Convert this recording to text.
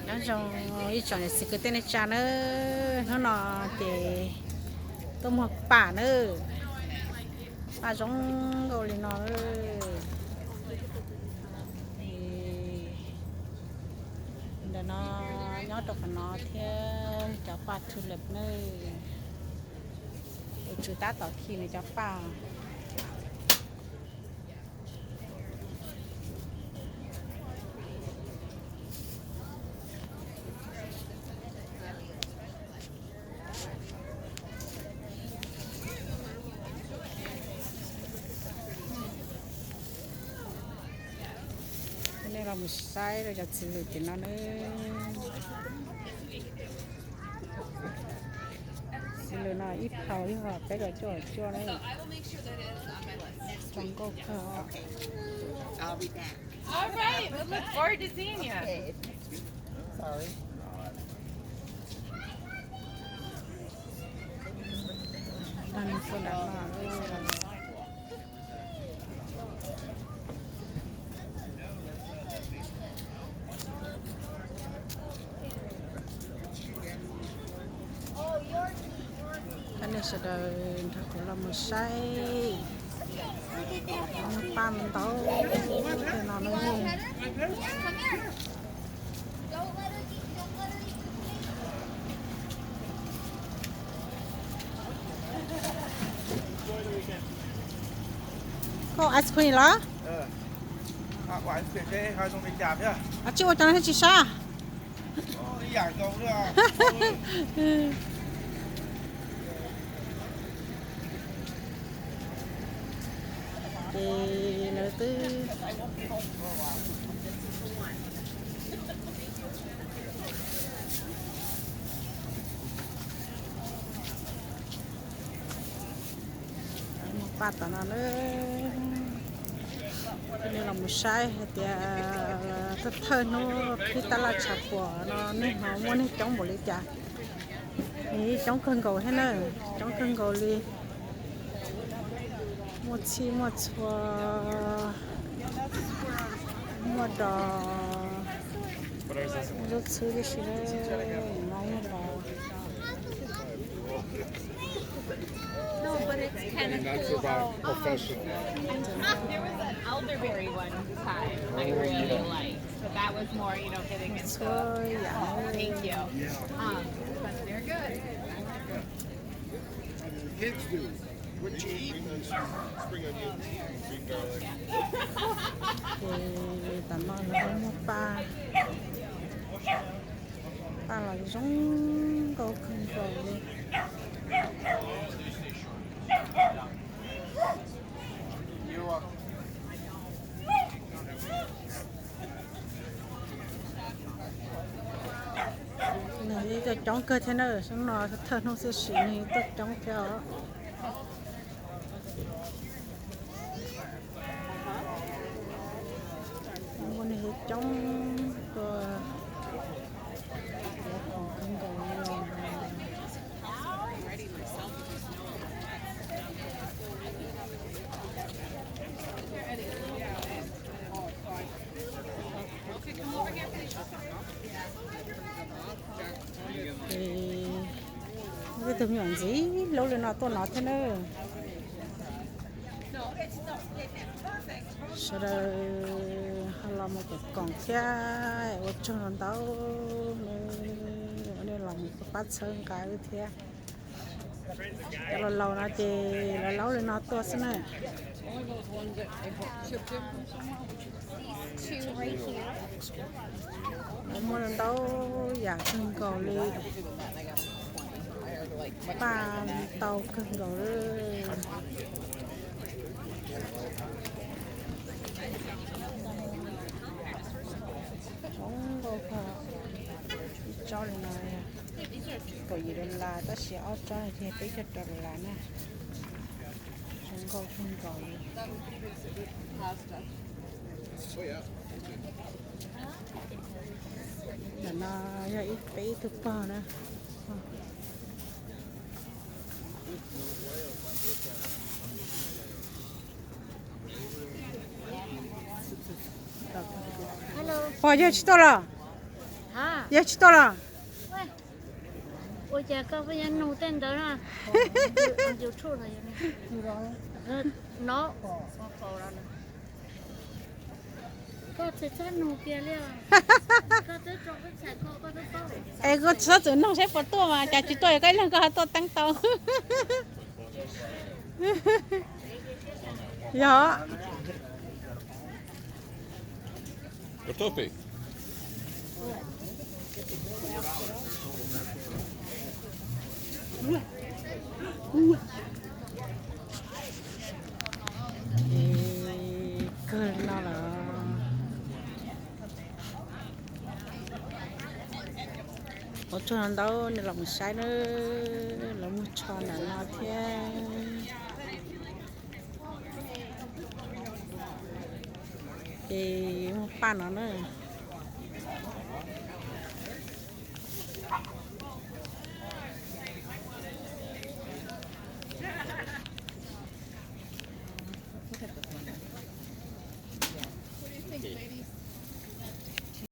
Nyob zoo ib tsoom niam txiv kwv tij neej tsa nawb, hnub no ces tuaj muag paj nawb, paj zoo nkauj li no. Ntawm no nyob rau qhov no thiab cov paj tulip nawb, tus tswv tab tom khi nws cov paj. Nej los mus saib rau cov txiv lws tim no nawb. Txiv lws no ib phau yog peb caug cuaj caum cuaj na. Zoo nkauj kawg. All right, we look forward to seeing you. Cov nej sawv daws nrog kuv los mus saib paj ntau tej no na. Koj ice cream los? Tsis ua cov no thiab tsis sab. Ces lawv twb muag paj tom no na. Nej los mus saib hais tias thawj thawj hnub qhib tab laj tshav puam no neeg ho muaj neeg coob npaum li cas. Nws coob kawg nkaus thiab na, coob kawg nkaus li. Muaj txhij muaj txhua, muaj dos, muaj ntsuab txhwb tib si na, no yog dos. No, but it's kind of cool how, um, there was an elderberry one time I really liked, but that was more, you know, getting into, thank you. Um, but they're good. Kids do. What you eat? Spring onion, sweet garlic. Ces tam no lawv muag paj, paj los zoo nkauj kawg nkaus li. Nws tuaj coob kawg thiab na, hnub no thawj hnub xiab sim nws tuaj coob thiab os. Muaj neeg coob tuaj ua khoom kawg nkaus li. Muaj tej tug me nyuam ntxiv lub li no tuaj no thiab na. Sawv daws ho los mus koom koom thiab ua tsaug ntau ntau nawb, nej los mus pab txhawb nqa wb thiab. Cov laus laus no ces laus laus li no tuaj xwb na. Lawv muaj ntau yam kawg nkaus li, paj ntau kawg nkaus li. Zoo nkauj kawg, ib tsob li no kaum yim dollar tab sis ob tsob no ces peb caug rau dollar na. Zoo nkauj kawg nkaus li. Ntawm no yog ib peb ib tug pog na. Pog yog tsis tuaj los? Yog tsis tuaj los? Ua cas koj pheej yuav nug tej ntawd na? YouTube no, no, koj tsis txhob nug kiag li. Es koj txhob txwm nug saib puas tuaj mas cas tsis tuaj, yog koj ib leeg koj ho tuaj teeb tau. Yog. Kawg no lawm. Ua tsuag ntau nws los mus saib na, lawv muag tsho ntawm no thiab. Ces muag paj no na.